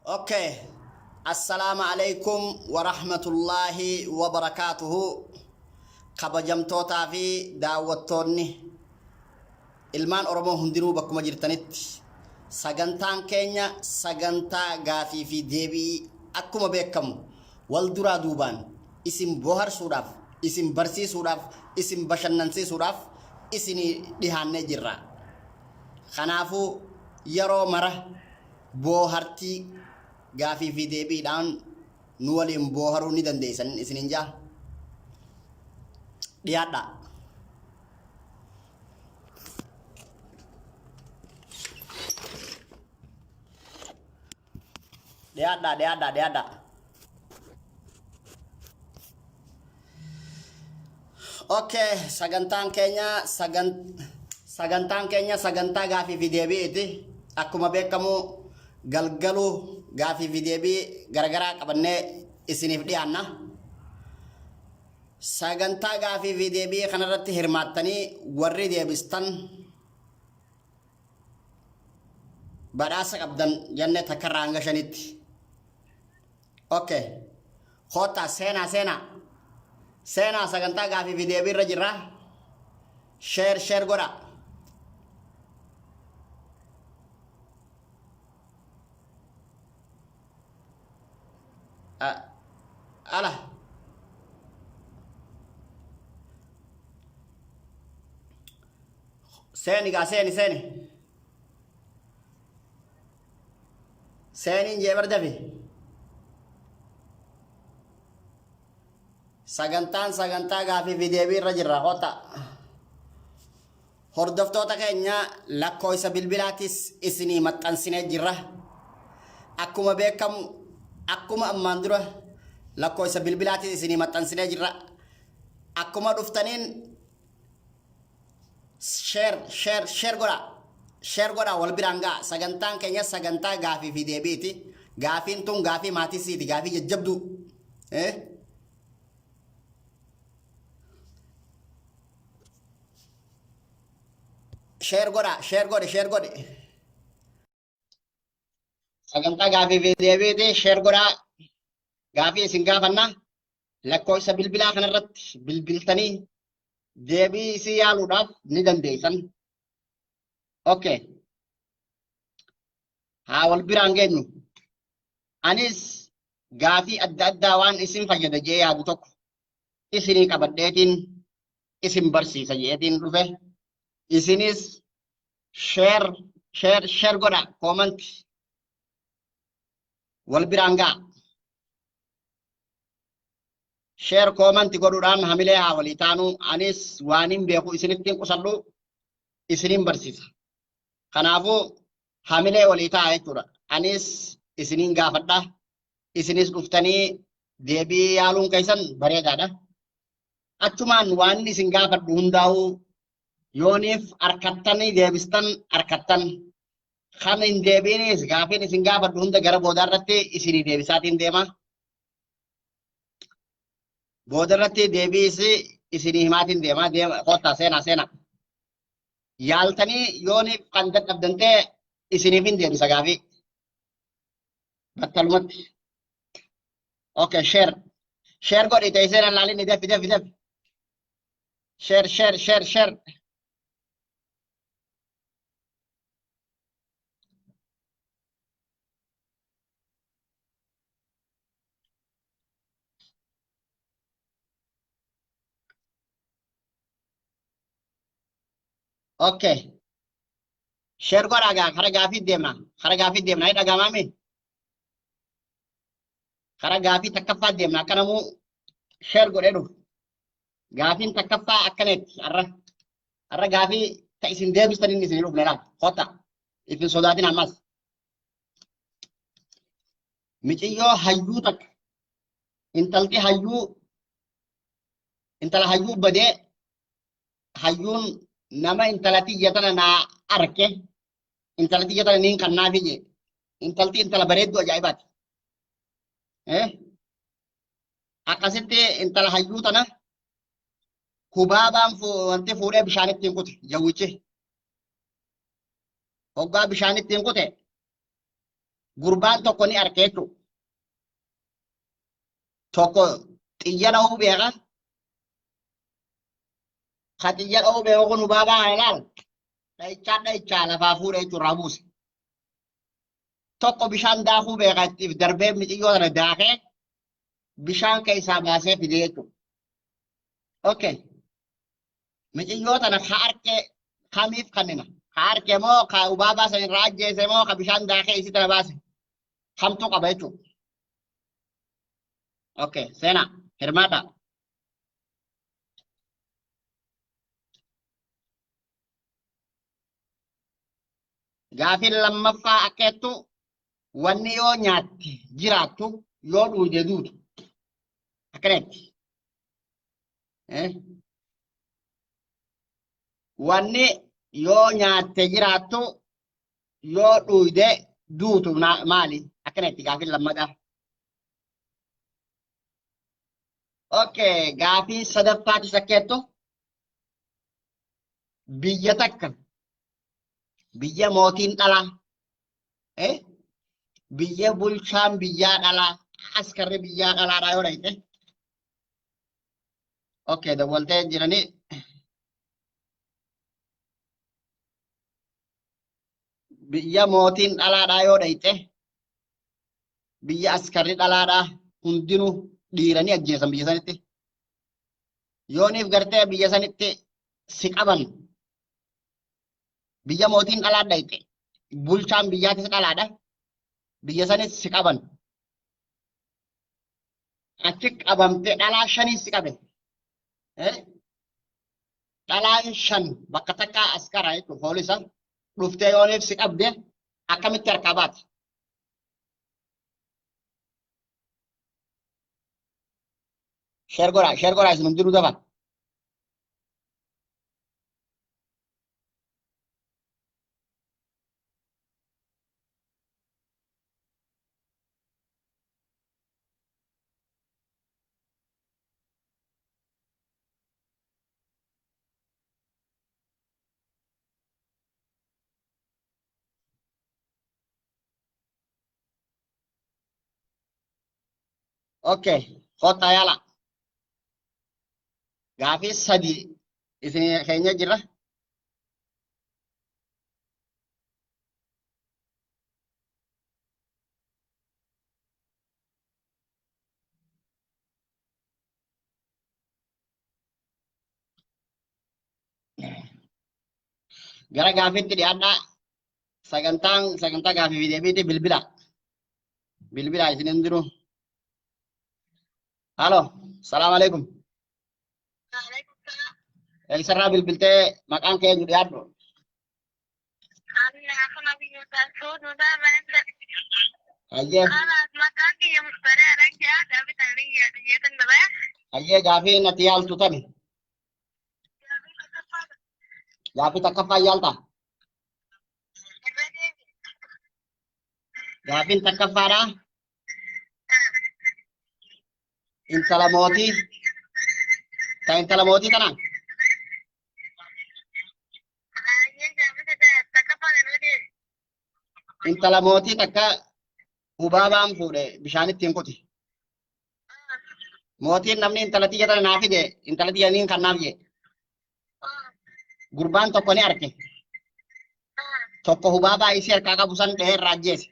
Okay. Assalaamu alaikum wa rahmatullaahi wa barakaatuhu. Kabajamtootaa fi daawwattoonni ilmaan Oromoo hundinuu bakkuma jirtanitti sagantaan keenya sagantaa gaafii fi deebii akkuma beekamu wal duraa duubaan isin boharsuudhaaf, isin barsiisuudhaaf, isin bashannansiisuudhaaf isinii dhihaannee jirra. Kanaafuu yeroo mara boohartii gaafii fi deebiidhaan nu waliin booharuu ni dandeessan isiniin jaa. Dhiyaadhaa. Dhiyaadhaa dhiyaadhaa dhiyaadhaa. Okay, sagantaan keenya sagantaan keenya sagantaa gaafii fi deebiiti. Akkuma beekamu galgaluu gaafii fi deebii garagaraa qabannee isiniif dhiyaanna. Sagantaa gaafii fi deebii kanarratti hirmaattanii warri deebistan badhaasa qabdan jenne takkarraa hanga shanitti. Okay. Kottaa seenaa seenaa. Seenaa sagantaa gaafii fi deebii irra jirra. Share share godha. Ala. Seeni gaa seeni seeni. Seeniin jee bar dafi. Sagantaan sagantaa gaafii fi deebii irra jirra kottaa. Hordoftoota keenya lakkoofsa bilbilaatis isinii maxxansinee jirra. Akkuma beekamu akkuma ammaan dura lakkoofsa bilbilaatis isinii maxxansinee jirra. Akkuma dhuftaniin share share share godha share godha wal biraan ga'a sagantaan keenya sagantaa gaafii fi deebiiti gaafiin tun gaafii maatii siiti gaafii jajjabduu eh share godha share godhi share godhi sagantaa gaafii fi deebiiti share godhaa gaafii isin gaafanna lakkoofsa bilbilaa kanarratti bilbiltanii deebii isii yaaluudhaaf ni dandeessan. Okay. Haa wal biraan geenyu. Anis gaafii adda addaa waan isin fayyada jee yaadu tokko isinii qabadheetiin isin barsiisa jeetiin dhufe. Isinis share share share godha comment wal biraan ga'a. Share comment godhuudhaan hamilee haa walii taanu. Anis waanin beeku isinitti hin qusadhu isinin barsiisa. Kanaafuu hamilee walii ta'a jechuudha. Anis isinin gaafadha. Isinis dhuftanii deebii yaaluun keessan bareedaadha. Achumaan waan isin gaafadhu hundaa'uu yooniif harkattanii deebistan harkattan kan hin deebiinis gaafiin isin gaafadhu hunda gara boodaa irratti isinii deebisaatiin deema. Booda irratti deebiis isinii himaatiin deema. Deema kottaa seenaa seenaa. Yaaltanii yooniif kan dadhabdan ta'e isiniif hin deebisa gaafii. Battalumatti. Okay, share. Share godhi teessee nan laalin dafi dafi dafi. Share share share share. Okay. Share godhaa gaa kara gaafii deemna. Kara gaafii deemna. Hin dhaga'amaami? Kara gaafii takkaffaa deemna. Akka namuu share godhee dhufu. Gaafiin takkaffaa akkaneetti har'a. Har'a gaafii ta isin deebistan inni isin dhufne laata. Kota. Ifin sodaatin ammas. Miciyyoo hayyuu takka. Intalti hayyuu intala hayyuu badee hayyuun nama intala tiyya tana naa arke intala tiyya tana niin kannaafi jee. Intalti intala bareedduu ajaa'ibaati. Eh? Akkasitti intala hayyuu tana hubaabaan wanti fuudhee bishaanitti hin kute jawwichi. Hoggaa bishaanitti hin kute. Gurbaan tokko ni arke jechuudha. Tokko xiyya dha'uu beeka. Ka xiyya dha'uu beeku kun hubaabaa kana ilaala. Dha'ichaa dha'ichaa lafaa fuudhee jechuudha irraa buuse. Tokko bishaan daakuu beeka ittiif darbee miciyyoo sana daakee bishaan keessaa baasee fidee jechuudha. Okay. Miciyyoo tana ka arkee kamiif kannina? Ka arke moo ka hubaabaa san irraa ajjeese moo ka bishaan daakee isii tana baase? Kamtu qaba jechuudha. Okay, seenaa hirmaadhaa. Gaafiin lammaffaa akka jettu wanni yoo nyaatte jiraattu yoo dhuuyde duutu. Akkana jetti. Eh? Wanni yoo nyaatte jiraattu yoo dhuuyde duutu maali? Akkana jetti gaafiin lammataa. Okay, gaafii sadaffaatis akka jettu biyya takka biyya mootiin dhalaa eh? Biyya bulchaan biyyaa dhalaa askarri biyyaa dhalaadhaa yoo dhayxe okay dawwaltee jiranii biyya mootiin dhalaadhaa yoo dhayxe biyya askarri dhalaadhaa hundinuu dhiiranii ajjeesan biyya sanitti yooniif gartee biyya sanitti si qaban biyya mootiin dhalaa dhayxe bulchaan biyyaatis dhalaadha biyya sanis si qaban achi qabamte dhalaa shaniin si qabe dhalaan shan bakka takkaa askara jechuun poolisa dhuftee yooniif si qabde akkamitti harkaa baate? Sheer godhaa, sheer godhaa isin hundinuu dafa. Okay, kottaa yaala. Gaafii sadi isin keenya jira. Gara gaafiitti dhiyaadhaa. Sagantaan sagantaa gaafii fi deebiitti bilbila. Bilbila isin hundinuu. Halo, salaam alaikum. Eessarraa bilbiltee maqaan kee eenyu dhiyaadhu? Hayyee, hayyee gaafii natti yaaltu tami. Gaafii takkaffaa yaalta. Gaafiin takkaffaadha. Intala mootii. Ta intala mootii tana. Intala mootii takka hubaabaan fuudhe bishaan ittiin kuti. Mootiin namni intala tiyya tana naa fide intala tiyya niin kannaaf jee. Gurbaan tokko ni arke. Tokko hubaabaa isii harkaa qabu san dhahee irraa ajjeese.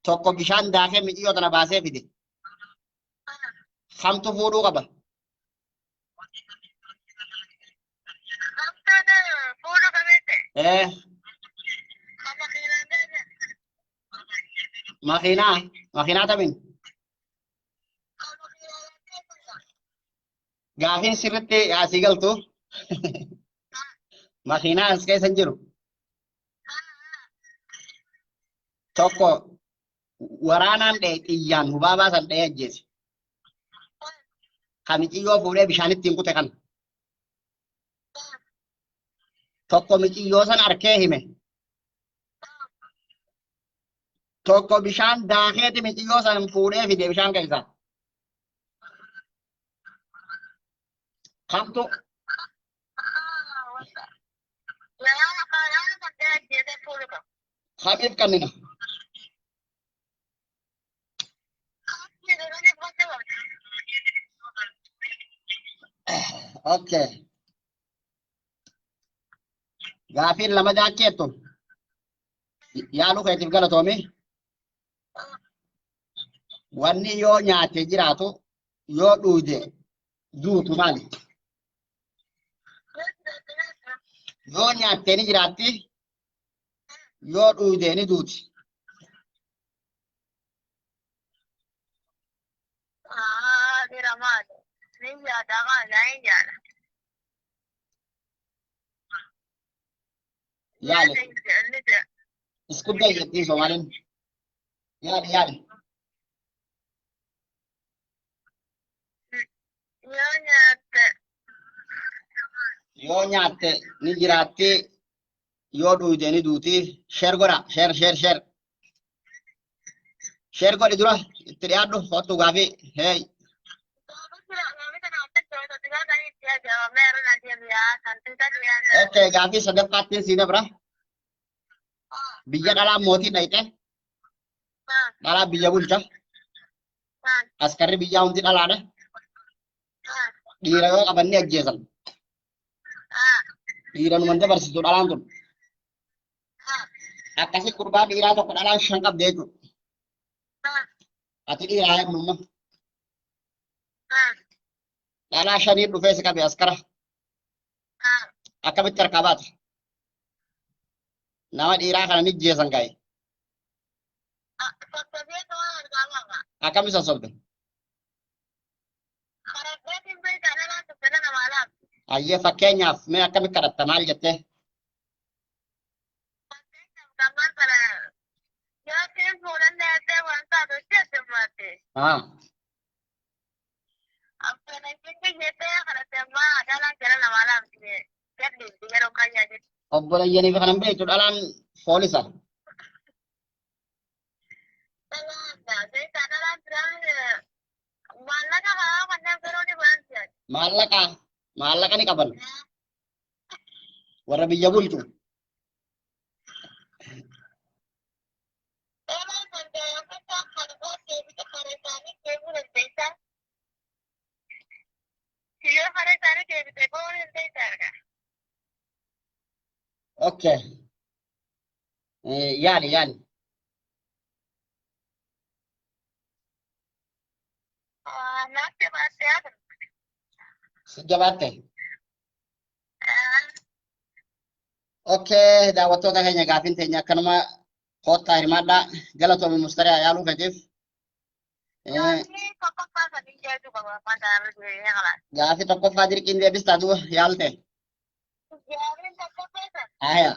Tokko bishaan daakee miciyyoo tana baasee fide. Kamtu fuudhuu qaba? Ee makiinaa makiinaa tamiin? Gaafiin sirritti asii galtu makiinaa as keessa hin jiru. Tokko waraanaan dha'e xiyyaan hubaabaa san dha'ee ajjeese. Kan miciyyoo fuudhee bishaan ittiin kute kan. Tokko miciyyoo san arkee hime. Tokko bishaan daakeeti miciyyoo san fuudhee fide bishaan keessaa. Kamtu Kamiif kannina? Okay. Gaafiin lama daakkeettu. Yaaluu keetiif galatoomi. Wanni yoo nyaate jiraatu yoo dhuude duutu maali? Yoo nyaatte ni jiraatti, yoo dhuude ni duuti. Yaali. Isku day jettiin Somaaliin. Yaali yaali. Yoo nyaatte. Yoo nyaatte ni jiraatti, yoo dhuyde ni duuti. Sheer godha, sheer sheer sheer. Sheer godhi dura itti dhiyaadhu kottu gaafii. Hey. Okay, gaafii sadaffaattiin sii dabra. Biyya dhalaa mootii dhayxe. Dhalaa biyya bulcha. Askarri biyyaa hundi dhalaadha. Dhiira yoo qaban ni ajjeesan. Dhiira numan dabarsitu dhalaan tun. Akkasi gurbaa dhiiraa tokko dhalaan shan qabde jechuudha. Ati dhiiraa heddumma. Dhalaa shanii dhufee si qabe askara. Akkamitti harkaa baata? Nama dhiiraa kana ni ajjeesan gaa'e. Akkami sossobde? Ayyee fakkeenyaaf mee akkami kadhatta maal jettee? Haa. Obboleeyyaniif kanan beektu dhalaan foolisa. Maallaqa maallaqa ni qaban. Warra biyya bulchu. Okay. Yaali yaali. Si jabaatte. Okay, daawwattoota keenya gaafiin teenya akkanuma koottaa hirmaadhaa. Galatoomi mustariyaa yaaluu keetiif. Gaafii tokkoffaa dirqiin deebistaa duuba yaalte. Aya.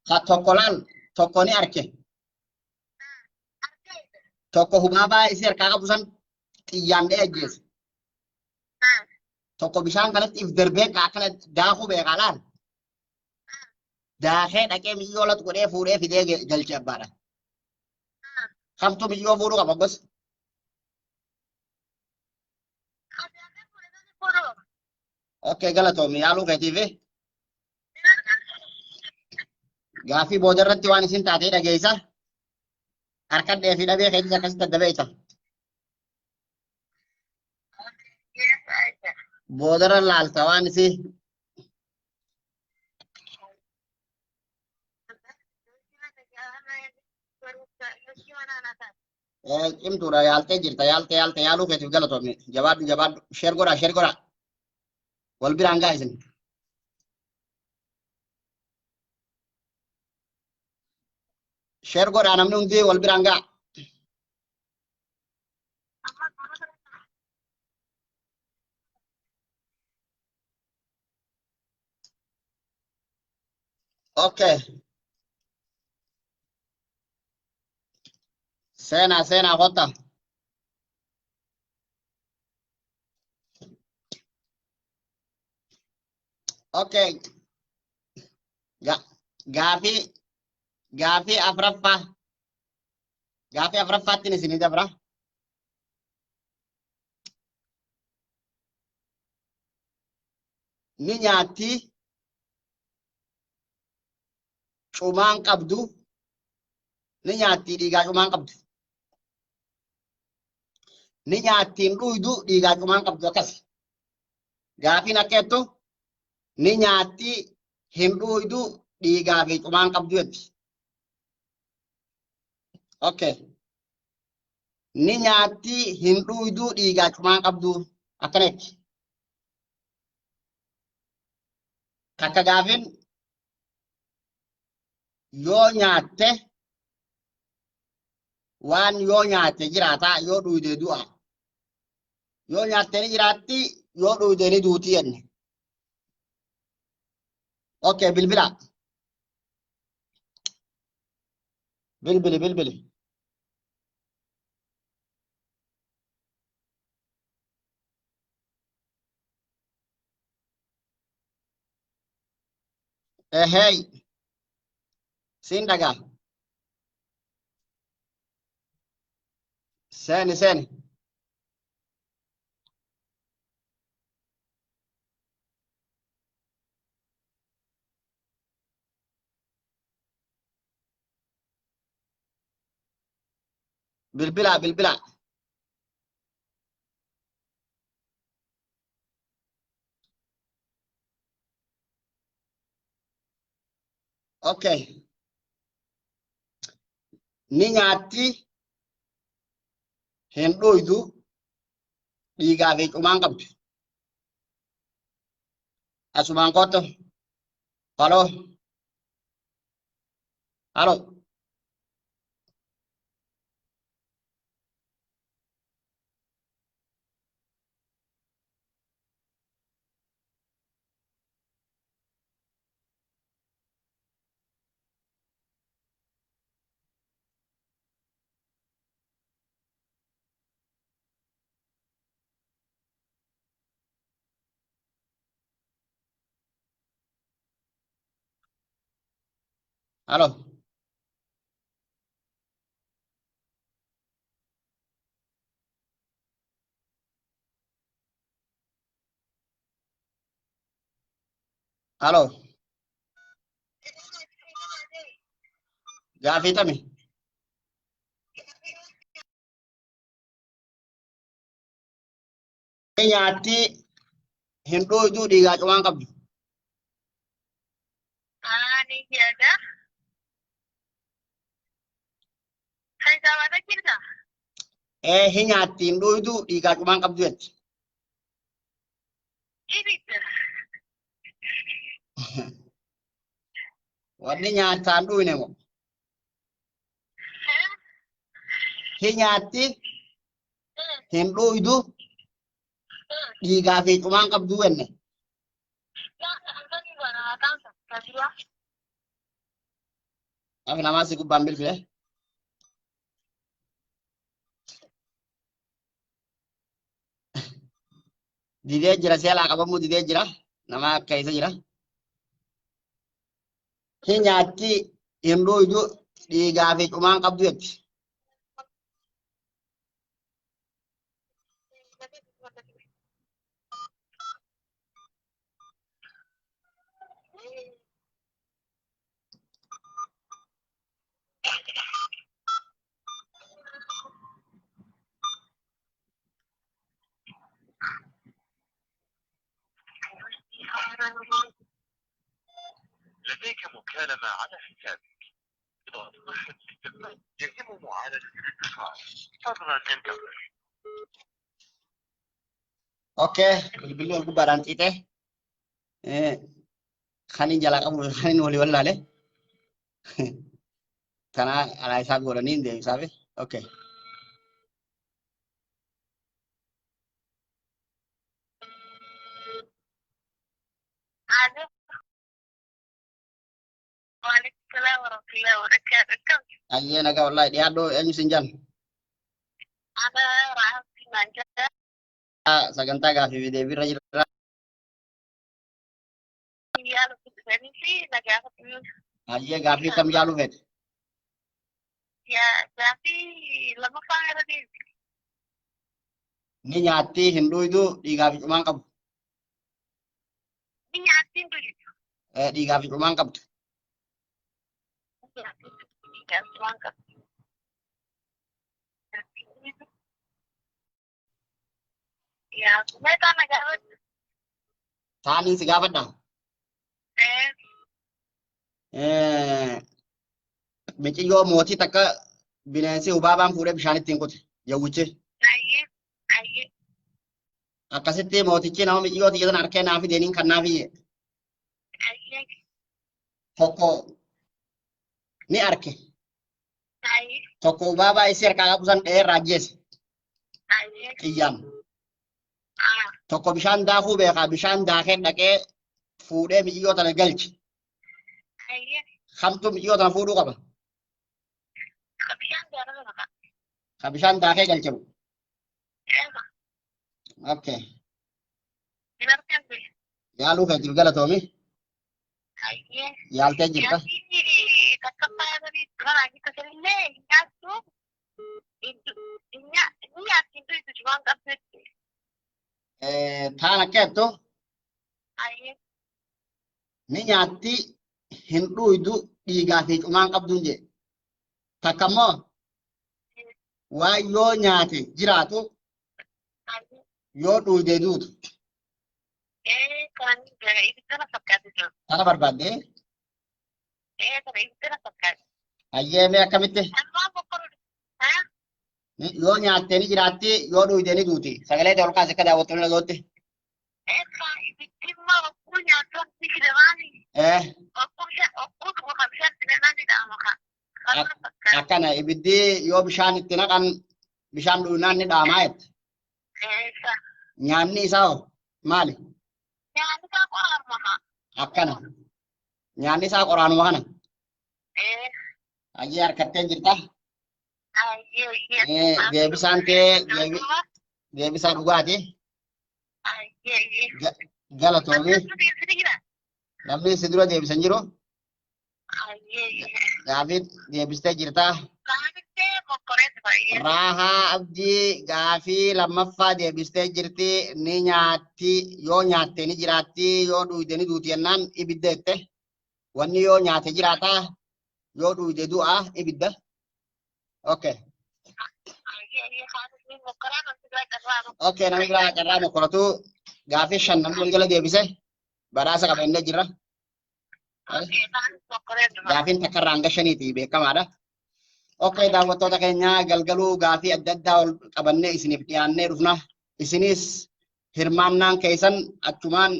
Ka tokko laal tokko ni arke. Tokko hubaabaa isii harkaa qabu san xiyyaan dha'ee ajjeese. Tokko bishaan kanatti if darbee akkana daakuu beekaa laal. Daakee dhaqee miyyoo latu godhee fuudhee fidee galche abbaadha. Kamtu miyyoo fuudhuu qaba gos. Okay galatoomi yaaluu keetiif. Gaaffii booda irratti waan isin taatee dhageessa. Harkadhee fi dhabee keetis akkasitti adda beekta. Boodarra laalta waan isii. Cimtuudha yaaltee jirta yaaltee yaaltee yaaluu keetiif galatoomi. Jabaadhu jabaadhu sheer godhaa sheer godhaa. Wal biraan gaa isin. Sheer godhaa namni hundi wal biraan gaa. Okay. Seenaa seenaa kotta. Okay. Gaafii gaafii afraffaa gaafii afraffaattiin isinii dabra. Ni nyaatti cumaan qabdu ni nyaatti dhiigaa cumaan qabdu. Ni nyaattiin dhuydu dhiigaa cumaan qabdu akkas. Gaafiin akka jettu ni nyaatti hin dhuydu dhiigaa fi cumaan qabdu jetti. Okay. Ni nyaatti hin dhuydu dhiigaa cumaan qabdu akkana jetti. Takka gaafin yoo nyaatte waan yoo nyaatte jiraata yoo dhuyde du'a. Yoo nyaatte ni jiraatti yoo dhuyde ni duuti jenne. Okay, bilbila. Bilbili bilbili. Ehey. Siin dhagaa. Seeni seeni. Bilbilaa bilbilaa. Okay. Ni nyaatti hin dhuydu dhiigaa fi cumaan qabdu. Asumaan kottu. Haloo. Haloo. Haloo. Haloo. Gaafii tami. Ni nyaatti hin dhuydu dhiigaa cumaan qabdu. Ani jedha. Kan gaafata jirta? Ee hin nyaatti hin dhuydu dhiigaa cumaan qabdu jetti. Ibidda. Wanni nyaataan dhuyne moo? Hin nyaatti hin dhuydu dhiigaa fi cumaan qabdu jenne. Af namaa si gubbaan bilbile. Didee jira seelaa qabamuu didee jira. Nama akka isa jira. Hin nyaatti hin dhuydu dhiigaa fi cumaan qabdu jetti. لديك مكالمة على حسابك. اضغط واحد للتبديل. يتم معالجة الاتصال. فضلا انتظر. Okay, bilbilli ol gubbaadhaan xiixee kanin jalaa qabu kanin walii wallaale. Kana alaa isaaf godhanii hin deebisaafi. Okay. Waalaikumsalam warahmatullahi wabarakatuh. Ayyee nagaa wallaahi dhiyaadhoo eenyu sin jaan? Ana Raafii naan jedha. Sagantaa gaafii fi deebiirra jirra. Yaalu dhufanii fi nagaa fadhii. Ayyee gaafii kam yaaluu feete? Yaa gaafii lammaffaa irra deebi. Ni nyaatti hin dhuydu dhiigaa fi cumaan qabu. Nyaattiin dulitu. Dhiigaa fi cumaan qabdu. Waan qabdu. Yaa meeqa na gaafadhu? Taaniin si gaafadha. Miciyyoo mootii takka bineensi hubaabaan fuudhee bishaan ittiin kute jawwichi. Ayyee ayyee. Akkasitti mootichi nama miciyyoo tiyya sana harkee naa fideeniin kan naa fiyye. Ayyee. Tokko ni arke. Ayyee. Tokko hubaabaa isii harkaa qabu san dha'ee irraa ajjeese Ayyee. xiyyaan. Tokko bishaan daakuu beekaa bishaan daakee dhaqee fuudhee miciyyoo tana galche. Ayyee. Kamtu miciyyoo tana fuudhuu qaba? Bishaan daakuu qaba. Ka bishaan daakee galche. Okay. Yaaluu keetiif galatoomi. Yaaltee jirta. Taan akka jettu ni nyaatti hin dhuydu dhiigaa fi cumaan qabduun jedhe. Takka immoo waan yoo nyaate jiraatu yoo dhuyde duutu. Kana barbaaddee hayyee mee akkamitti yoo nyaatte ni jiraatti yoo dhuyde ni duuti. Sagalee ta'e ol kaase akka daawwattoonni dhaga'utti. Akkana ibiddi yoo bishaan itti naqan bishaan dhugnaan ni dhaamaa jette. Nyaanni isaa hoo maali? Akkana. Nyaanni isaa qoraanuma kana. Hayyee harkatteen jirta. Deebisaan kee deebisaa dhugaati. Galatoomi. Namni si dura deebisan jiru. Gaafii deebistee jirta. Raahaa Abdii gaafii lammaffaa deebistee jirti. Ni nyaatti yoo nyaatte ni jiraatti yoo dhuyde ni duuti jennaan ibidda jette. Wanni yoo nyaate jiraata yoo dhuyde du'a ibidda. Okay. Okay namni biraa carraa mokkoratu gaafii shan namni wal jala deebise badhaasa qaba innee jirra. Gaafiin takka irraa hanga shaniiti beekamaadha. Okay daawwattoota keenya galgaluu gaafii adda addaa ol qabannee isiniif dhiyaannee dhufna. Isinis hirmaannaan keessan achumaan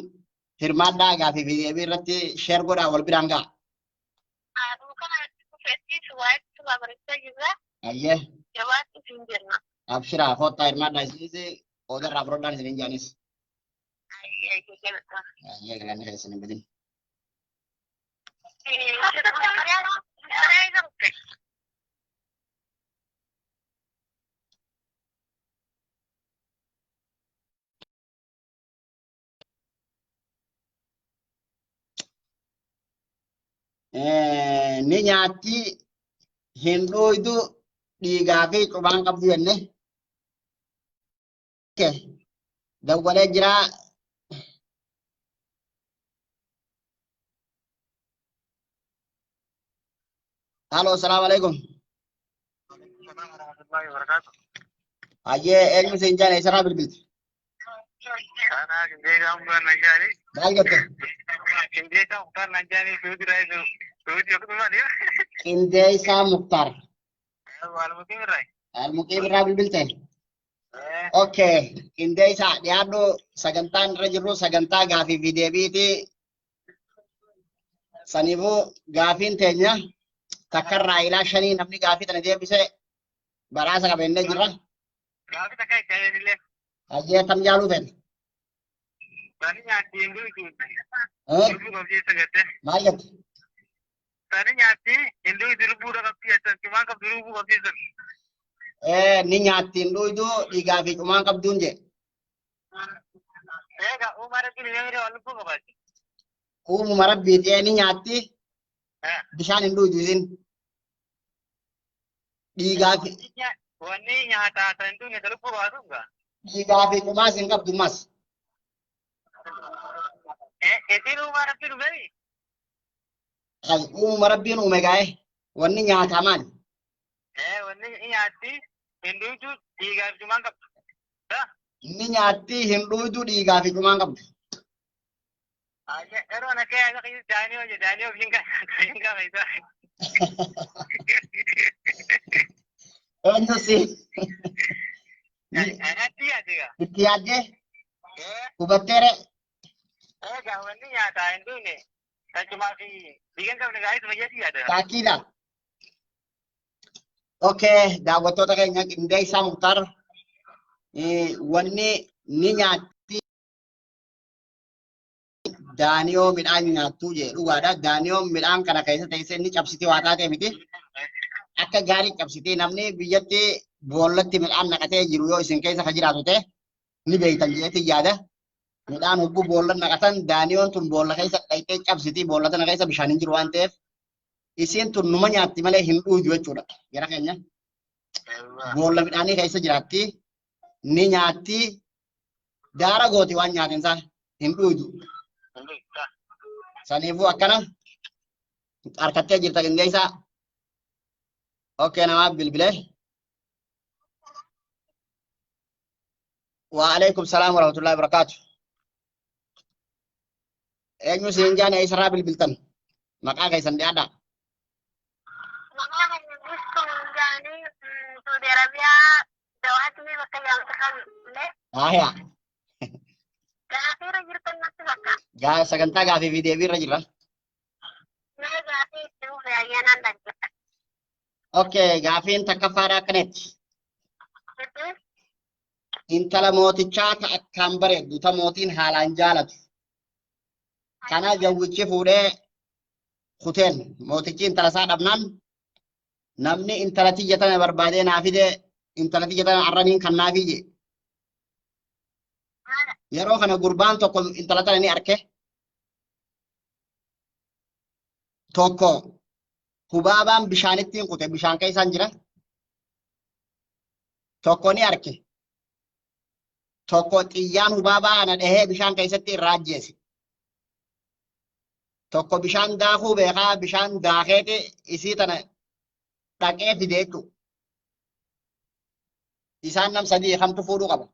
hirmaadhaa gaafii fi deebii irratti sheer godhaa wal biraan ga'a. Ayyee abshiraa kottaa hirmaadhaa isinis qooda irraa fudhadhaan isiniin jaanis. Ayyee galanni keessan hin badin. Ni nyaatti hin dhuydu dhiigaa fi cubaan qabdu jenne. Dawwalee jira. Halo, salaamu alaikum. Hayyee eenyu siin jaane isarraa bilbilti? Maal jette? Qindeessaa Muktaar. Almuqiim irraa bilbilte? Okay, qindeessaa dhiyaadhu sagantaan irra jirru sagantaa gaafii fi deebiiti. Saniifuu gaafiin teenya takka irraa ilaa shanii namni gaafii tana deebise badhaasa qaba jennee jirra. Gaafii takka itti aanillee. Hayyee tam jaaluu feete? Tani nyaatti hin duutu. Lubbuu qabdi jecha garte. Maal jette? Tani nyaatti hin duutu lubbuudha qabdi jecha cumaan qabdi lubbuu qabdi jecha. Ni nyaatti hin dhuydu dhiigaa fi cumaan qabduun jee. Egaa uumaa rabbiin hin eegre waan lubbuu qabaati. Uumuma rabbiiti ni nyaatti bishaan hin dhuydu isin. Dhiigaa fi Wanni nyaataa tan hin duune lubbuu qabaatu gaa. Dhiigaa fi cumaas hin qabdu mas. Isiin uumaa rabbi dhugani. Uumama rabbiin uume gaa'e wanni nyaataa maali? Wanni ni nyaatti hin dhuydu dhiigaaf cumaan qabdu. Ni nyaatti hin dhuydu dhiigaa fi cumaan qabdu. Yeroo ana kee akka kiyyuu daanii hojii daanii ofiin gaafa isaa. Eenyu si Anatti yaadde gaa. itti yaaddee hubatteere? Egaa wanni nyaataa hin dhuyne tachumaa fi dhiiga hin qabne gaa'is fayyadu yaada. Taakiidha. Okay, daawwattoota keenya qindeessaa Muktaar wanni ni nyaatti daaniyoo midhaan nyaattuu jee dhugaadha. Daaniyoon midhaan kana keessa teessee inni cabsitee waa taatee miti. Akka gaarii cabsitee namni biyyatti boollatti midhaan naqatee jiru yoo isin keessa ka jiraatu ta'e ni beektan jeetti yaada. Midhaan hogguu boolla naqatan daaniyoon tun boolla keessa dhaqxee cabsitii boolla tana keessa bishaan hin jiru waan ta'eef isiin tun numa nyaatti malee hin dhuuju jechuudha. Gara keenya boolla midhaanii keessa jiraatti ni nyaatti daara gooti waan nyaatinsaa hin dhuuju. Saniifuu akkana harkattee jirta qindeessaa. Okay, namaaf bilbilee. Wa alaikum salaam wa rahmatullahi wa barakaatu. Eenyu siin jaane eessarraa bilbiltan? Maqaa keessan dhiyaadhaa. Maqaa keenya Biftuu Jaanii Saudi Arabiyaa Dawaatni bakka jedhamtu kan illee Haayaa. gaafiirra jirtan natti fakkaata. Gaa sagantaa gaafii fi deebii irra jirra. Mee gaafii itti fufe ayyaanaan dhaggeeffadha. Okay, gaafiin takkaffaadha akkanetti. Intala mootichaa ta akkaan bareeddu ta mootiin haalaan jaalatu. Kana jawwichi fuudhee kuteen mootichi intala isaa dhabnaan namni intala tiyya tana barbaadee naa fide intala tiyya tana arraniin kan naa fide. Yeroo kana gurbaan tokko intala tana ni arke. Tokko hubaabaan bishaanitti hin kute bishaan keessaan jira. Tokko ni arke. Tokko xiyyaan hubaabaa kana dhahee bishaan keessatti irraa ajjeese. Tokko bishaan daakuu beekaa bishaan daakeeti isii tana dhaqee fide jechuudha. Isaan nam sadii kamtu fuudhuu qaba?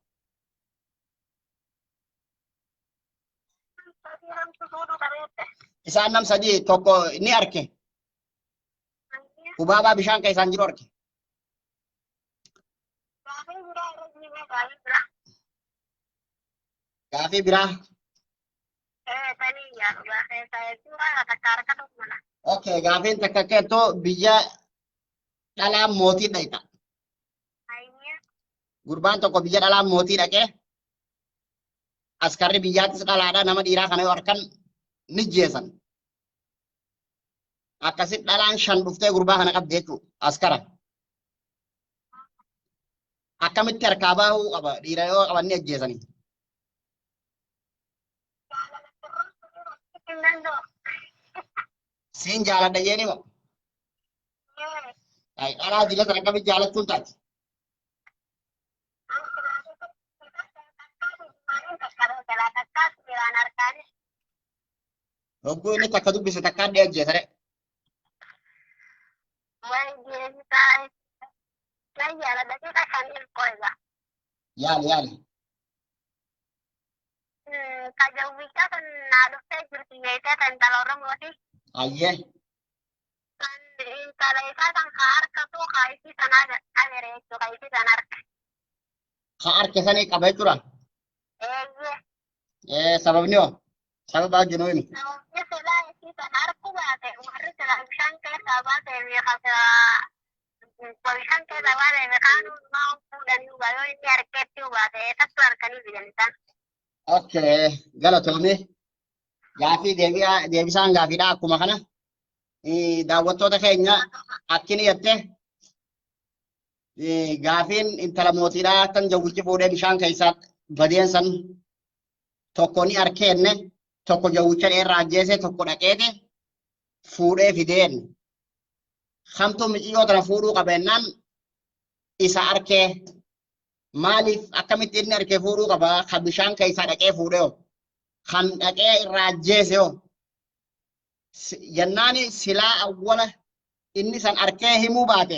Isaan nam sadii tokko ni arke. Hubaabaa bishaan keessaan jiru arke. Gaafii biraa. Okay, gaafiin takka keettoo biyya dhalaa mootii dhayxa. Gurbaan tokko biyya dhalaa mootii dhaqee askarri biyyaattis dhalaadha nama dhiiraa kana yoo arkan ni jeesan. Akkasitti dhalaan shan dhuftee gurbaa kana qabdi jechuudha askara. Akkamitti harkaa baahuu qaba dhiira yoo qaban ni ajjeesanii. Siin jaaladha jeeni moo? Ay, dhalaa dila sana akkamitti jaalachuun taati? Hogguu inni takka dubbise takkaan ni ajjeesa re. Yaali yaali. Kajawwichaa kan naa dhuftee jirti jettee kan intala Oromooti. Ayyee. Kan intala isaa kan haa harkatu haa isii sana agare jechuudha haa isii sana harka. Ka harka sanii qaba jechuudha. Eeyyee. Sababni hoo? Sababa wajjin hoo himi. Sababni silaa isii sana harku baate warri silaa bishaan keessaa baate beeka silaa bishaan keessaa baate beekaanuu maa fuudhanii dhugaa yoo inni harkeetti baate eessattuu harkanii fidan isaan. Okay, galatoomi. Gaafii deebisaan gaafiidha akkuma kana. Daawwattoota keenya akkini jette gaafiin intala mootiidhaa tan jawwichi fuudhee bishaan keessaa badeen san tokko ni arkeenne tokko jawwicha dheerraa ajjeese tokko dhaqeete fuudhee fideen. Kamtu miciyyoo tana fuudhuu qabeennaan isa arkee maaliif akkamitti inni arkee fuudhuu qaba ka bishaan keessaa dhaqee fuudhee hoo? Kan dhaqee irraa ajjeese hoo? Jennaani silaa awwala inni san arkee himuu baate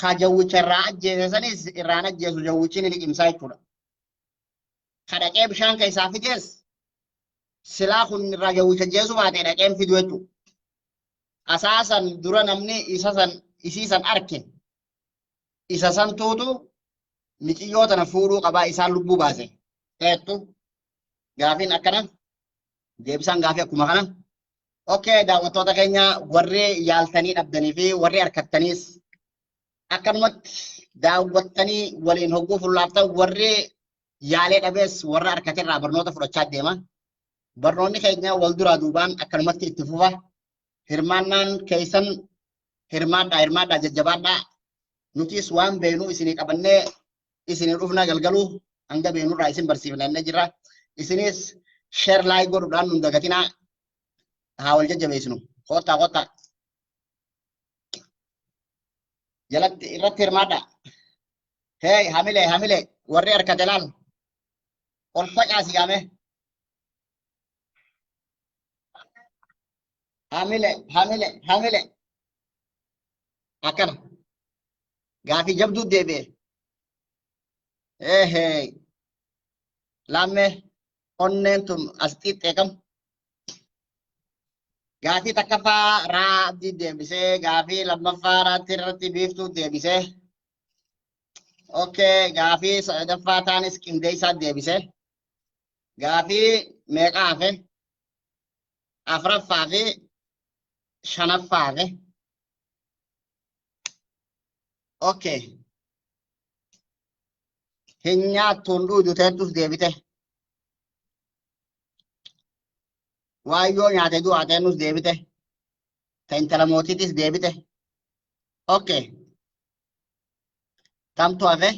ka jawwicha irraa ajjeese sanis irraan ajjeesu jawwichi ni liqimsaa jechuudha. Ka dhaqee bishaan keessaa fidees silaa kun irraa jawwicha ajjeesuu baate dhaqeen fidu jechuudha. Asaasan dura namni isa san isii san arke isa santuutu miciyyoo tana fuudhuu qabaa isaan lubbuu baase. Teettu gaafiin akkana deebisaan gaafii akkuma kana. Okay, daawwattoota keenya warri yaaltanii dhabdanii fi warri harkattaniis akkanumatti daawwattanii waliin hogguu fullaaftan warri yaalee dhabees warra harkatirraa barnoota fudhachaa deema. Barnoonni keenya wal duraa duubaan akkanumatti itti fufa. Hirmaannaan keessan hirmaadhaa hirmaadhaa jajjabaadhaa. Nutis waan beeknu isinii qabannee isinii dhufna galgaluu hanga beeknurraa isin barsiifna jennee jirra. Isinis share like godhuudhaan nun dagatinaa haa wal jajjabeessinu. Kottaa kottaa. Jalatti irratti hirmaadhaa. Hey hamilee hamilee warri harkate laal. Ol facaasi gaame. Hamile hamile hamile. Akkana. Gaafii jabduu deebi'e. Ehee. Laammee onneen tun as xiixxee kam. Gaafii takkaffaa raabdii deebisee gaafii lammaffaa raatti irratti biiftuu deebisee. Okay, gaafii sadaffaa taanis qindeessaa deebisee. Gaafii meeqa hafe? Afraffaa fi shanaffaa hafe. Okay. Hin nyaattuun dhuudu teettus deebite. Waayyoo nyaate du'aa teennus deebite. Ta intala mootiitis deebite. Okay. Tamtu hafe?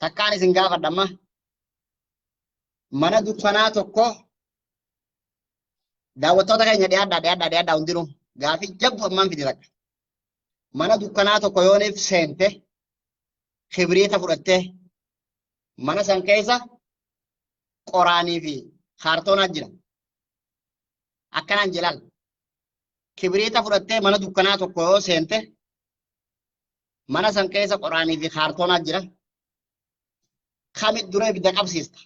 Takkaan isin gaafadha amma. Mana dukkanaa tokko daawwattoota keenya dhiyaadhaa dhiyaadhaa dhiyaadhaa hundinuu gaafii jabdu ammaan fide takka. Mana dukkanaa tokko yooniif seente kibriita fudhattee mana san keessa qoraanii fi kaartoonaa jira. Akkanaan jedhaan kibriita fudhattee mana dukkanaa tokko yoo seente mana san keessa qoraanii fi kaartoonaa jira. Kamit dura ibidda qabsiista?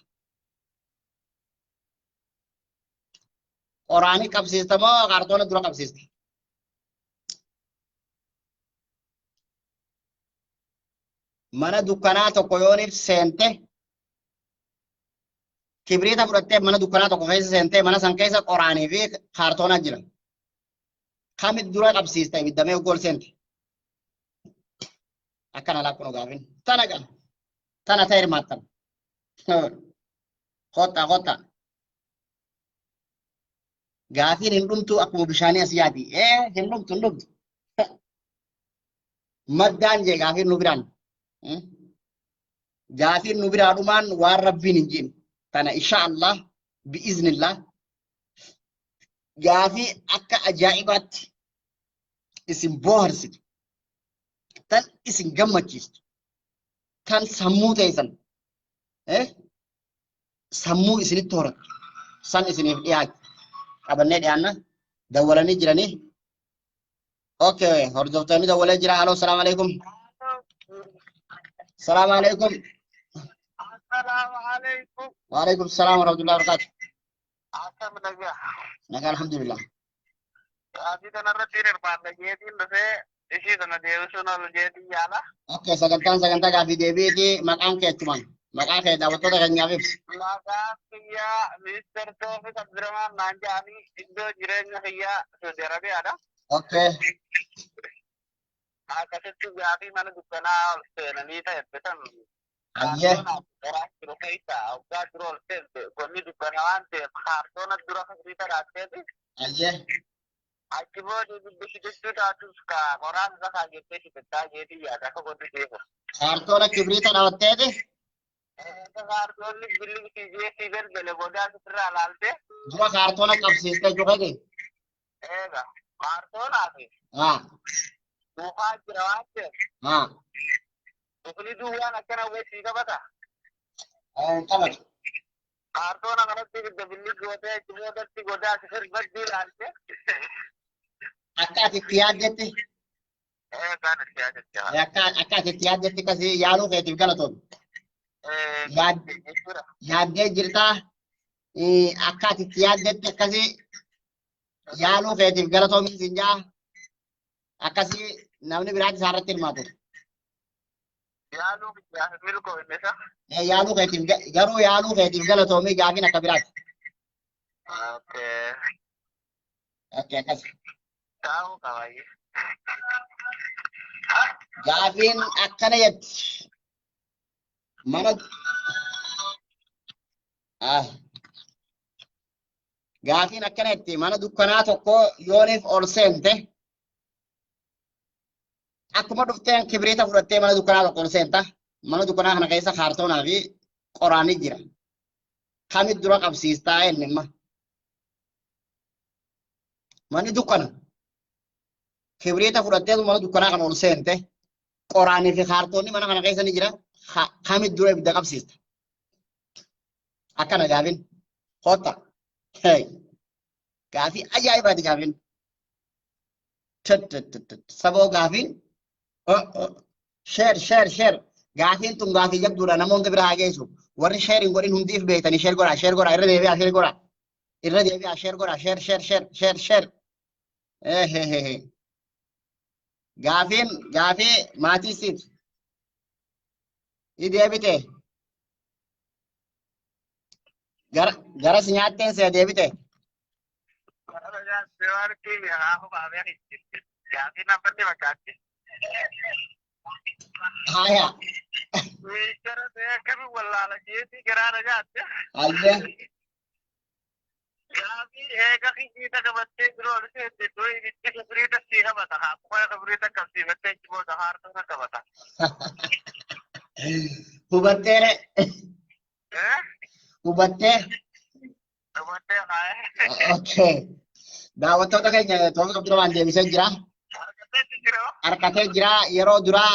Qoraanii qabsiista moo kaartoona dura qabsiista? Mana dukkanaa tokko yooniif seente kibriita fudhattee mana dukkanaa tokko keessa seentee mana san keessa qoraanii fi kaartoonaa jira. Kamit dura qabsiista ibidda mee gool seente? Akkana lakkunu gaafin. Tana qaba. Tana ta'e hirmaattan. Kottaa kottaa. Gaafiin hin dhumtu akkuma bishaanii as yaati. Ee hin dhumtu hin dhumtu. Maddaan jee gaafiin nu biraan. Gaafiin nu biraa dhumaan waan rabbiin hin jeen. Tana insha Allah bi'iznillah gaafii akka ajaa'ibaatti isin booharsitu tan isin gammachiistu tan sammuu teessan sammuu isinitti horattu san isiniif dhiyaatu qabannee dhiyaanna dawwalanii jiranii. Okay, hordoftoonni dawwalee jira. Haloo, salaamu alaikum. Salaamu alaikum. Assalaamu alaikum. Wa alaikum salaam wa rahmatullahi wa barakatuh. Akkam nagaa. Nagaa alhamdulillah. Gaafii kanarratti hirmaanna jeetiin dhufee ishii sana deebisuun ol jeetiin yaala. Okay, sagantaan sagantaa gaafii deebiiti. Maqaan kee achumaan. Maqaa kee daawwattoota keenyaaf ibsi. Maqaan kiyyaa Ministeer Toofiq Abdurrahmaan naan jedhanii iddoo jireenya kiyyaa Saudi Arabiyaadha. Okay. Akkasitti gaafii mana dukkanaa ol seenanii ta'e bitan Ayyee. kaartoona jiru keessa waggaa dura ol seente gonni dukkana waan ta'eef kaartoona dura kibriita raabseeti Ayyee. achi booda ibidda shidachuu taatus ka qoraan irra kaayyettee shidachaa jeetii yaada akka gonni deemu. Kaartoona kibriita dhabatteeti. Akka kaartoonni billi si galgale booda asirraa laalte Dura kaartoona qabsiistee jechuudha. eega kaartoonaa fi Haa. Mukaa jira waan ta'eef. Haa. Mukni duwwaan akkana wayii qabata. Hin qabatu. Kaartoona kanatti ibidda billi gootee achi boodatti godaa si sirbaddii ilaalte. Akka ati itti yaaddetti Ee kaan itti yaadatte. akka ati itti yaaddetti akkasii yaaluu keetiif galatoomi. Ee jechuudha. Yaaddee jirtaa akka ati itti yaaddetti akkasii yaaluu keetiif galatoomi siin jaa akkasii namni biraatti isaarratti hirmaatu. Yaaluu milkoo inni isa. Yaaluu keetiif garuu yaaluu keetiif galatoomii gaafiin akka biraati. Okay. Okay, akkas. Taa'uu qabaayye. Gaafiin akkana jetti. Mana ah. Gaafiin akkana jetti mana dukkanaa tokko yooniif ol seente akkuma dhufteen kibriita fudhattee mana dukkanaa tokko ol seenta. Mana dukkanaa kana keessa kaartoonaa fi qoraanni jira. Kamit dura qabsiistaa inni imma. Manni dukkana. Kibriita fudhattee mana dukkanaa kana ol seente qoraanii fi kaartoonni mana kana keessa ni jira. Kamit dura ibidda qabsiista. Akkana gaafiin. Kotta. Hey. Gaafii ajaa'ibaati gaafiin. Saboo gaafiin. Share share share. Gaafiin tun gaafii jabduudha namoonni bira haa geessu. Warri share hin godhin hundiif beektanii share godhaa share godhaa irra deebi'aa share godhaa. Irra deebi'aa share godhaa share share share share share. Gaafiin gaafii maatii siif. I deebite. Gara gara si nyaatteen see deebite. Haya. Ayyee. Gaafii eega kijiita qabattee jiru ol seente iddoo ibitti kibriita sii qabata. Akkuma kibriita qabsiifattee achi booda haartoota qabata. Hubattee hubattee. Hubattee haaya. Okay. Daawwattoota keenya Toofiq Abdurrahmaan deebisee jira. Harkateetti jira. Harkatee jira yeroo duraa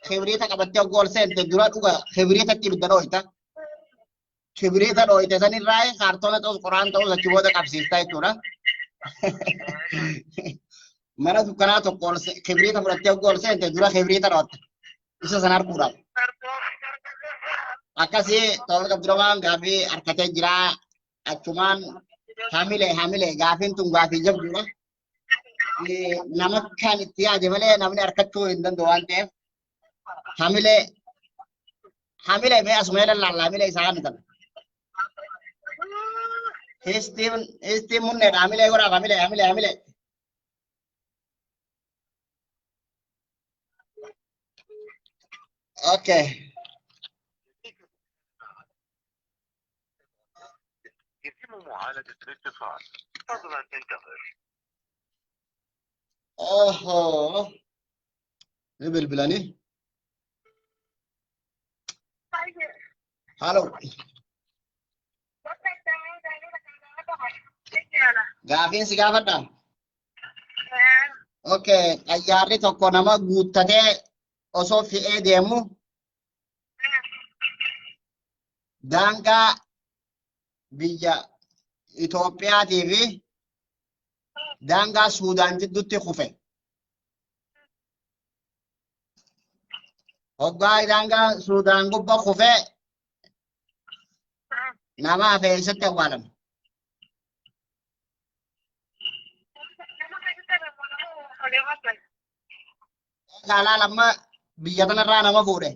kibriita qabattee hoggoo ol seente dura dhuga kibriitatti ibidda dhooyta. Kibriita dhooyte sanirraa kaartoona ta'us qoraan ta'us achi booda qabsiista jechuudha. Mana dukkanaa tokko ol kibriita fudhattee hoggoo ol seente dura kibriita dhootta. Isa sana harkuudhaaf. Akkasii Toofiq Abdurrahmaan gaafii harkatee jira. Achumaan hamile hamile gaafiin tun gaafii jabduudha. Nama kan itti yaade malee namni harkachuu hin danda'u waan ta'eef hamile hamile mee asuma ilaalla hamile isaa kan ta'e. Histiin histiin munneedha hamile godhaaf hamile hamile hamile. Okay. يتم معالجة الاتصال. فضلا انتظر. Oho. Ni bilbilanii. Halo. Gaafiin si gaafadha. Okay. Xayyaarri tokko nama guuttatee osoo fe'ee deemu daangaa biyya Itoophiyaatii fi daangaa Suudaan jidduutti kufe. Hoggaa daangaa Suudaan gubbaa kufe nama hafe eessatti awwaalan? Egaa amma biyya kanarraa nama fuudhe.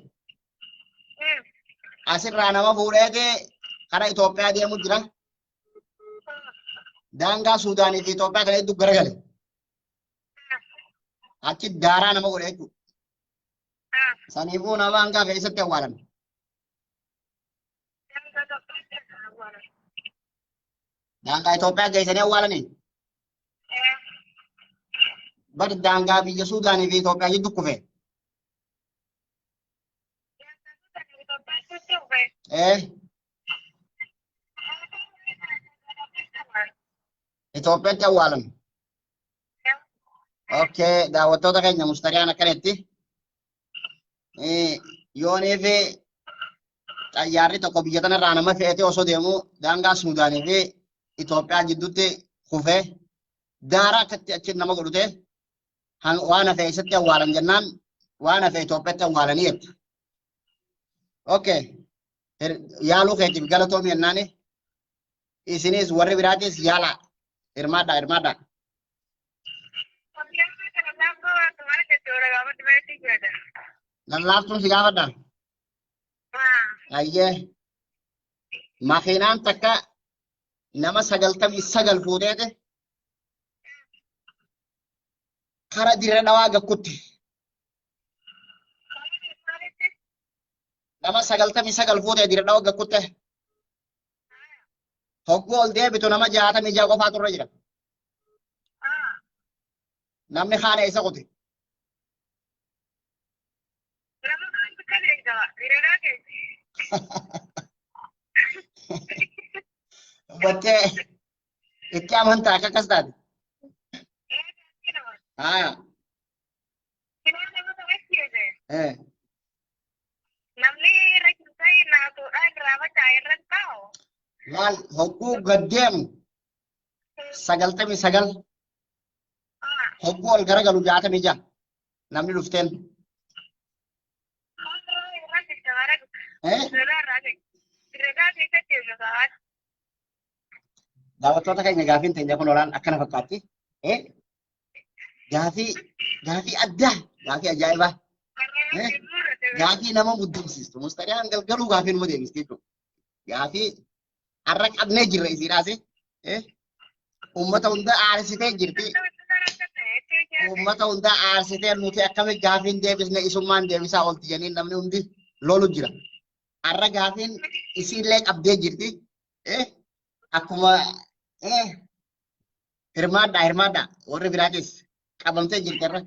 Asirraa nama fuudheeti karaa Itoophiyaa deemu jira. Daangaa Suudaanii fi Itoophiyaa kana hedduu garagale. Achi daaraa nama godhe jechuudha. Saniifuu nama hanga eessatti awwaalan? Daangaa Itoophiyaa geessanii awwaalanii? Bari daangaa biyya Suudaanii fi Itoophiyaa jidduu kufe. Itoophiyaatti awwaalan. Okay, daawwattoota keenya mustariyaan akkanatti yoonii fi xayyaarri tokko biyya tanarraa nama fe'atee osoo deemu daangaa Suudaanii fi Itoophiyaa jidduutti kufee daara akkatti achi nama godhute waan hafe isatti awwaalan jennaan waan hafe Itoophiyaatti awwaalanii jette. Okay, yaaluu keetiif galatoomi jennaani isinis warri biraatis yaalaa hirmaadhaa hirmaadhaa. Lallaaftuun si gaafadha. Ayyee. Makiinaan takka nama 99 fuuteete kara dirra dhawaa gakkutti. Nama 99 fuutee dirra dhawaa gakkutte. Hogguu ol deebitu nama 66 qofaatu irra jira. Namni haala isa qote. Hubattee itti amantaa akka akkas taate. Haa. Namni irra jirtee naasuudhaan irraa faca'e irra taa'u. Laal hogguu gad deemu 99 hogguu ol garagalu 66 namni dhufteen. Daawwattoota keenya gaafiin teenya kun olaan akkana fakkaatti. Gaafii gaafii addaa gaafii ajaa'ibaa gaafii nama muddamsiistu mustariyaan galgaluu gaafii nama deebisti jechuudha. Gaafii har'a qabnee jirra isiidhaas. Uummata hunda aarsitee jirti. Uummata hunda aarsitee nuti akkami gaafiin deebisne isummaan deebisaa oolti jedhanii namni hundi lolu jira. Har'a gaafiin isiillee qabdee jirti. Akkuma hirmaadhaa hirmaadhaa warri biraatis qabamtee jirti irra.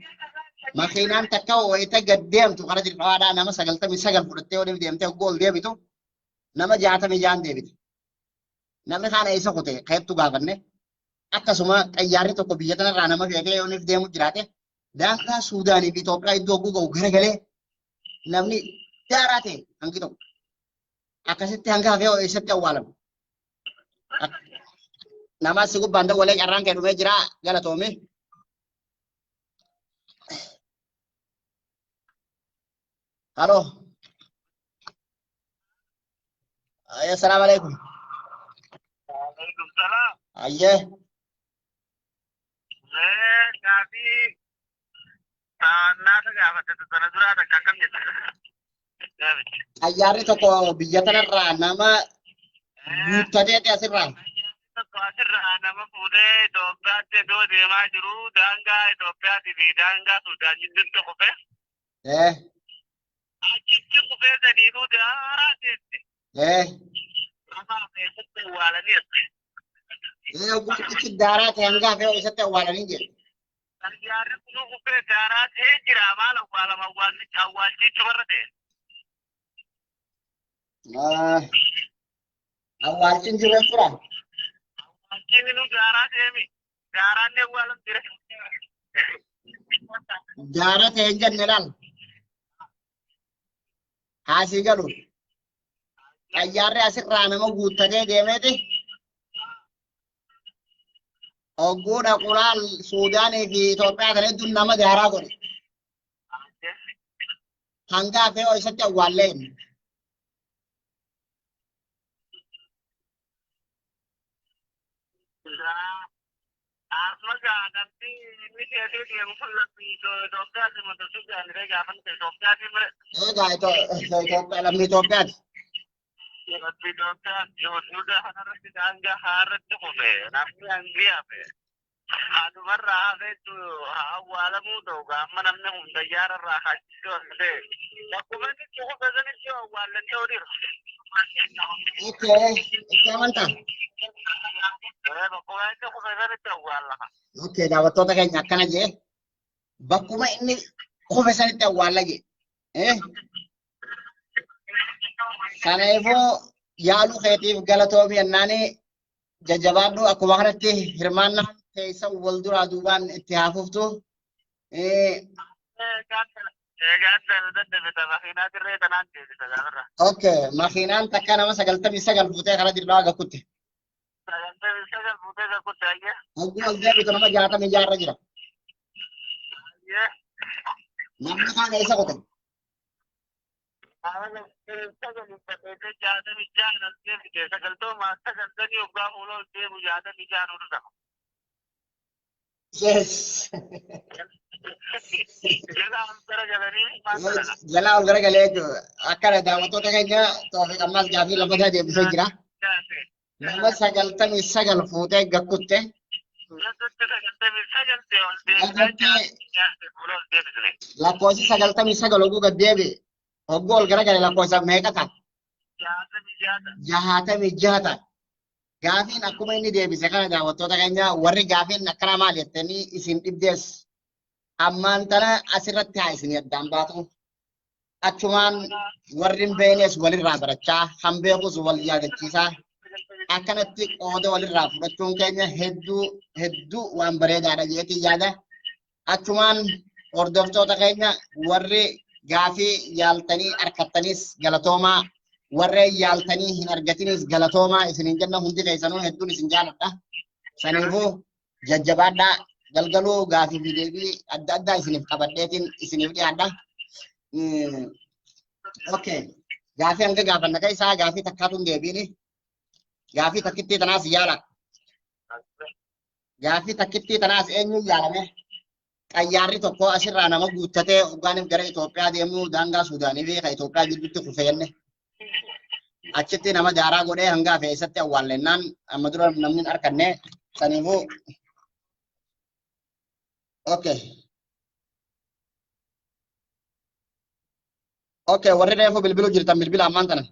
Makiinaan takka wayita gad deemtu karaa dirqawaadhaa nama 99 fudhattee oliif deemtee hogguu ol deebitu nama 66 deebite. Namni kaan eessa kute keettu gaafanne akkasuma xayyaarri tokko biyya tanarraa nama feetee yooniif deemu jiraate daangaa Suudaanii fi Itoophiyaa iddoo hogguu ga'u garagalee namni daaraa ta'e hangi tokko akkasitti hanga hafee eessatti awwaalamu. Nama si gubbaan dawwalee carraan kee dhumee jira galatoomi. Halo. Assalaamu alaikum. Waalaikum salaam. Ayyee. Gaafii naasa gaafatte sana duraa takka akkam jetta? Xayyaarri tokko biyya tanarraa nama guuttateeti asirraa. Tokko asirraa nama fuudhee Itoophiyaatti iddoo deemaa jiru daangaa Itoophiyaatii fi daangaa Sudaan jidduutti kufe. Achitti kufee sadiinuu daaraa teesse. Nama keessatti awwaalanii as. Achitti daaraa ta'e hanga hafee eessatti awwaalanii jedhe. Xayyaarri kunuu kufee daaraa ta'ee jira maal awwaalama awwaalchichi awwaalchichi warra ta'e. Awwaalchiin jiru jechuudha. Awwaalchiin inuu daaraa ta'eemi. Daaraan ni awwaalam jira. Daaraa ta'e hin jenne laal. Haasii galu. Xayyaarri asirraa nama guuttatee deemeeti. Hogguu dhaqu laal Suudaanii fi Itoophiyaa kana hedduun nama daaraa godhe. Hanga hafee eessatti awwaallee hin. Asuma gaadamti inni seetee deemu kun lammii Itoophiyaati mata Suudaan gaafa Itoophiyaati mire. Egaa Itoophiyaa lammii Itoophiyaati. Lammii Itoophiyaati Suudaan kanarratti daangaa haarratti kufe namni hangi hafe. Hadumarraa hafeetu haa awwaalamuu ta'u gaamma namni kun xayyaararraa kaachisuu hafee. Bakkuma inni itti kufe sanitti awwaallan ta'uu dhiira. Okay, itti amantaa? Bakkuma inni kufe sanitti awwaalla. Okay, daawwattoota keenya akkana jee bakkuma inni kufe sanitti awwaalla jee. Kanaafuu yaaluu keetiif galatoomi jennaani jajjabaadhu akkuma kanatti hirmaannaan teessan wal duraa duubaan itti haafuftu. Eegaan dadhabe makiinaa dirree tanaan deebisa gaafarra. Okay, makiinaan takka nama 99 fuutee karaa dirraa gakkutte. 99 fuutee gakkutte ayyee. Hogguu ol deebitu nama 66 irra jira. Ayyee. Namni kaan eessa qote? Nama 99 66 ol deebite sagaltooma sagaltanii hoggaa fuula ol deebu 66 ol dhufa. Yes. Jala ol garagalanii maal godhan? Jalaa ol garagalee jechuudha. Akkana daawwattoota keenya Toofiq ammaas gaafii lammataa deebisee jira. Nama 99 fuutee gakkutte. Lakkoofsi 99 hogguu gad deebi'e. Hogguu ol garagale lakkoofsa meeqa ta'a? 66 ta'a. Gaafiin akkuma inni deebise kana daawwattoota keenya warri gaafiin akkanaa maal jettanii isin dhibdees ammaan tana asirratti haa isin addaan baatu. Achumaan warri hin beeknes walirraa barachaa, kan beekus wal yaadachiisaa akkanatti qooda walirraa fudhachuun keenya hedduu hedduu waan bareedaadha jeetii yaada. Achumaan hordoftoota keenya warri gaafii yaaltanii argattanis galatoomaa, warreen yaaltanii hin argatinis galatoomaa isiniin jenna hundi keessanuu hedduun isin jaaladha. Saniifuu jajjabaadhaa galgaluu gaafii fi deebii adda addaa isiniif qabadheetiin isiniif dhiyaadha. Okay. Gaafii hanga gaafanna keessaa gaafii takkaatu hin deebiini. Gaafii takkittii tanaas yaala. Gaafii takkittii tanaas eenyuun yaalame? Xayyaarri tokko asirraa nama guuttatee hoggaaniif gara Itoophiyaa deemuu daangaa Suudaanii fi kan Itoophiyaa gidduutti kufe jenne. Achitti nama daaraa godhee hanga hafe eessatti awwaallennaan amma dura namni hin arkanne saniifuu. Okay. Okay, warri reefu bilbiluu jirtan bilbila ammaan tana.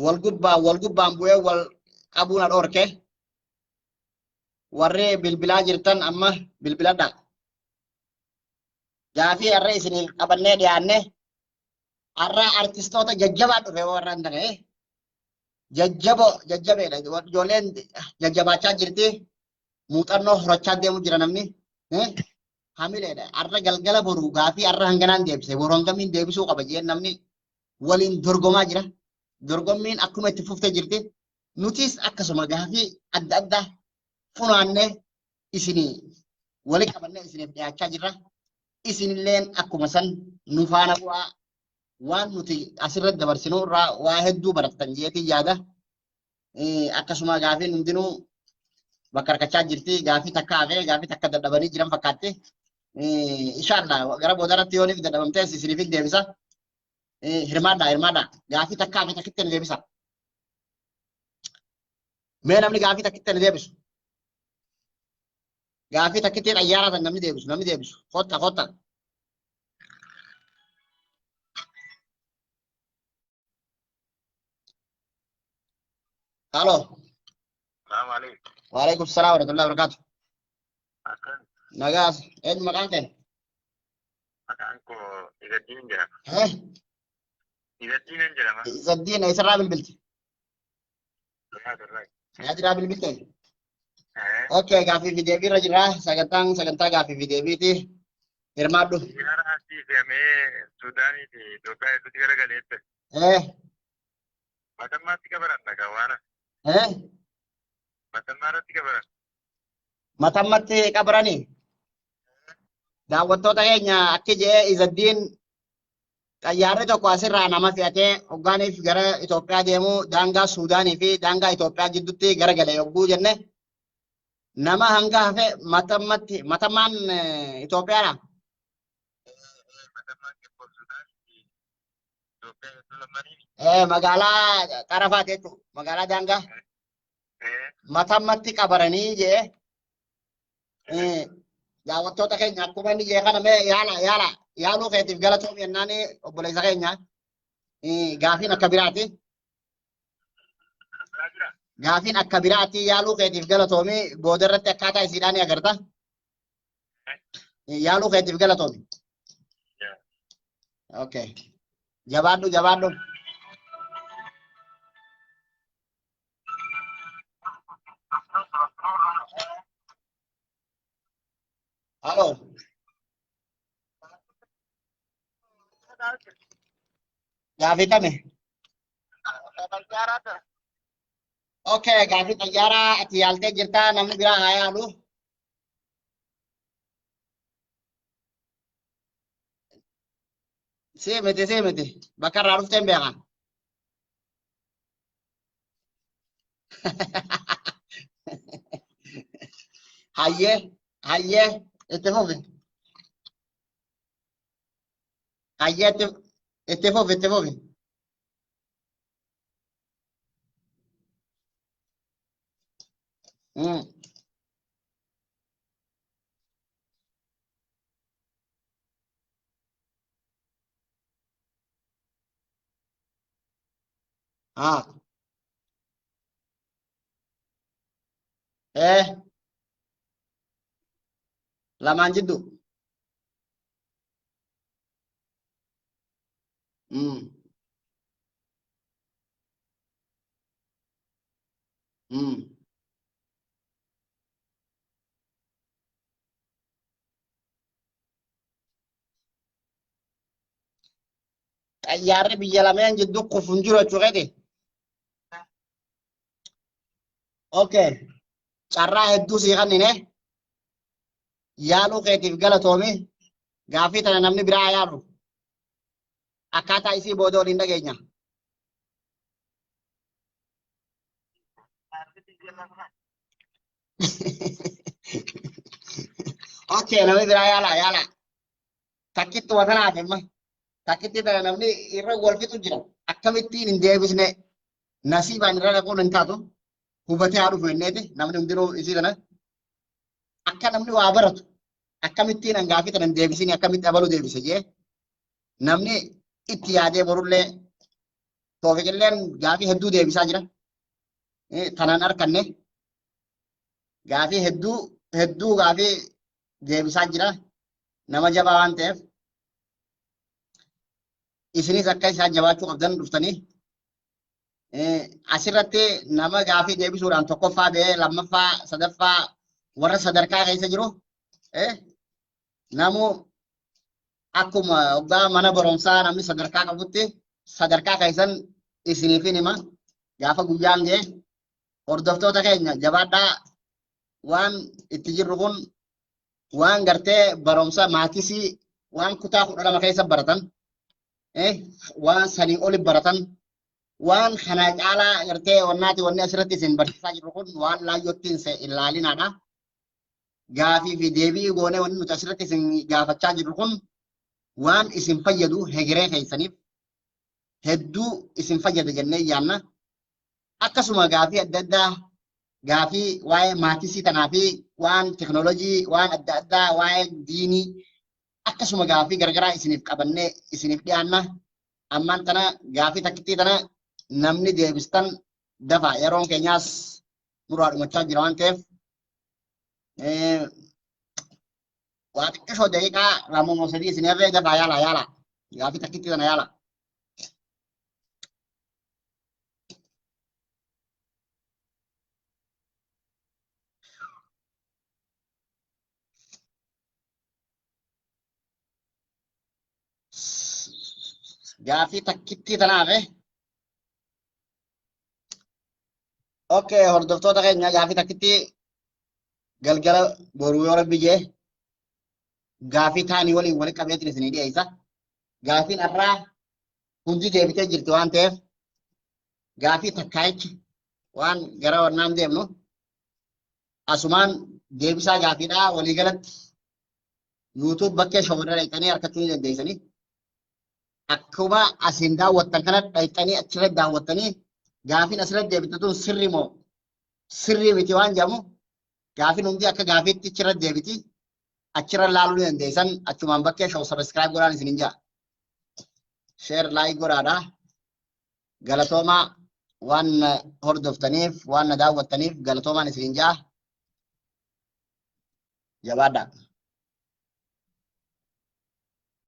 Wal gubbaan wal gubbaan bu'ee wal qabuu na dhoorke. Warri bilbilaa jirtan amma bilbiladha. Gaafii har'a isiniif qabannee dhiyaanne har'a artistoota jajjabaa dhufe warra hin tane. Jajjaboo jajjabeedha. Ijoolleen jajjabaachaa jirti. Muuxannoo horachaa deemu jira namni. Hamileedha. Har'a galgala boru gaafii har'a hanganaan deebise. Boru hangamiin deebisuu qaba jeen namni waliin dorgomaa jira. Dorgommiin akkuma itti fuftee jirti. Nutis akkasuma gaafii adda addaa funaannee isinii wali qabannee isiniif dhiyaachaa jirra. Isinilleen akkuma san nu faana bu'aa waan nuti asirratti dabarsinu irraa waa hedduu barattan jeetii yaada. Akkasuma gaafiin hundinuu bakka harkachaa jirti. Gaafii takka hafee gaafii takka dadhabanii jiran fakkaatti. Inshallah gara boodarratti yoo niif dadhabamtees isiniif hin deebisa. Hirmaadhaa hirmaadhaa gaafii takka hafee takkitti hin deebisa. Mee namni gaafii takkitti hin deebisu. Gaafii takkitti xayyaaraa san namni deebisu namni deebisu. Kotta kotta. Halo. Salaamu alaikum. Waalaikum salaam warahmatullahi wabarakatuh. Akkan Nagaas eenyu maqaan kee? maqaan koo Izaddiin jedhama. Eh? Izaddiin jedhama. Izaddiin eessarraa bilbilti? Riyaadirraa. Riyaadirraa bilbilte? Okay, gaaffii fi deebii irra jirra. Sagantaan sagantaa gaaffii fi deebiiti. Hirmaadhu. Xiyyaara asii fe'amee Suudaanii fi Itoophiyaa hedduutti garagaleette. Matammaatti qabaran dhagaa waana. Matammaa irratti qabaran. Matammatti qabaranii. Daawwattoota keenya akki je'ee Izaddiin xayyaarri tokko asirraa nama fe'atee hoggaaniif gara Itoophiyaa deemuu daangaa Suudaanii fi daangaa Itoophiyaa gidduutti garagale yogguu jenne nama hanga hafe matammatti matammaan Itoophiyaadha. Matammaan Kibboon Suudaanii fi Itoophiyaa hedduu lamanii. Magaalaa Xarafaati jechuudha. Magaalaa daangaa matammatti qabaranii jee daawwattoota keenya akkuma inni jee kana mee yaala yaala yaaluu keetiif galatoomi jennaan obboleessa keenya gaafiin akka biraati. Gaafiin akka biraati yaaluu keetiif galatoomi booda irratti akkaataa isiidhaan ni agarta. Yaaluu keetiif galatoomi. Okay. Jabaadhu jabaadhu. Gaafii kami? Okay, gaafii xayyaaraa ati yaaltee jirtaa namni biraa haa yaalu. Si miti si miti bakka irraa dhufteen beeka. Hayyee hayyee itti fufi. Hayyee itti itti fufi itti fufi. Ah. Eh. Lamaan jidduu. Xayyaarri biyya lameen jidduu kufu hin jiru jechuu keeti. Okay. Carraa hedduu sii kennine yaaluu keetiif galatoomi. Gaaffii tana namni biraa haa yaalu. Akkaataa isii booda waliin dhageenya. Okay, namni biraa yaala yaala. Takkittuma tanaaf amma. Takkitti tana namni irra wal fixu jira. Akkamittiin hin deebisne nasiibaan irra dhaquun hin taatu. Hubatee haa dhufu jenneeti namni hundinuu isii tana. Akka namni waa baratu akkamittiin hangaafii tana hin deebisini akkamitti abaluu deebise jee namni itti yaadee borullee Toofiqilleen gaafii hedduu deebisaa jira. Tanaan arkanne gaafii hedduu hedduu gaafii deebisaa jira. Nama jabaa waan ta'eef isinis akka isaan jabaachuu qabdan dhuftanii asirratti nama gaafii deebisuudhaan tokkoffaa ba'ee lammaffaa sadaffaa warra sadarkaa keessa jiru namu akkuma hoggaa mana barumsaa namni sadarkaa qabutti sadarkaa keessan isiniifin hima gaafa guyyaan ga'e hordoftoota keenya jabaadhaa waan itti jirru kun waan gartee barumsa maatisii waan kutaa 12 keessa baratan waan sanii oli baratan waan kana caalaa gartee wannaati wanni asirratti isin barsiisaa jirru kun waan laayyootti hin ilaalinaadha. Gaafii fi deebii goonee wanni nuti asirratti isin gaafachaa jirru kun waan isin fayyadu hegeree keessaniif hedduu isin fayyada jennee yaanna. Akkasuma gaafii adda addaa gaafii waa'ee maatisii tanaa fi waan teknoolojii waan adda addaa waa'ee diinii akkasuma gaafii garagaraa isiniif qabannee isiniif dhiyaanna. Ammaan tana gaafii takkittii tana namni deebistan dafa yeroon keenyaas nurraa dhumachaa jira waan ta'eef waa xiqqishoo daqiiqaa 2 moo 3 isin irree dafaa yaala yaala gaafii takkittii tana yaala. Gaafii takkittii tanaaf. Okay, hordoftoota keenya gaafii takkittii galgala boruu yoo rabbi jee gaafii taanii waliin walitti qabeetiin isinii dhiyeessa. Gaafiin har'aa hundi deebitee jirti waan ta'eef gaafii takkaayichi waan gara wannaan deemnu asumaan deebisaa gaafiidhaa waliigalatti YouTube bakkee showerra dhaqxanii harkachuu ni dandeessanii. Akkuma asiin daawwattan kana dhaqxanii achirra daawwattanii gaafiin asirra deebite tun sirrii moo sirrii miti waan jedhamu gaafiin hundi akka gaafiitti achirra deebiti achirra laaluu ni dandeessan achumaan bakkee show subscribe godhaan isinin jaa. Share like godhaadha. Galatoomaa waan hordoftaniif waan na daawwattaniif galatoomaan isinin jaa. Jabaadhaa.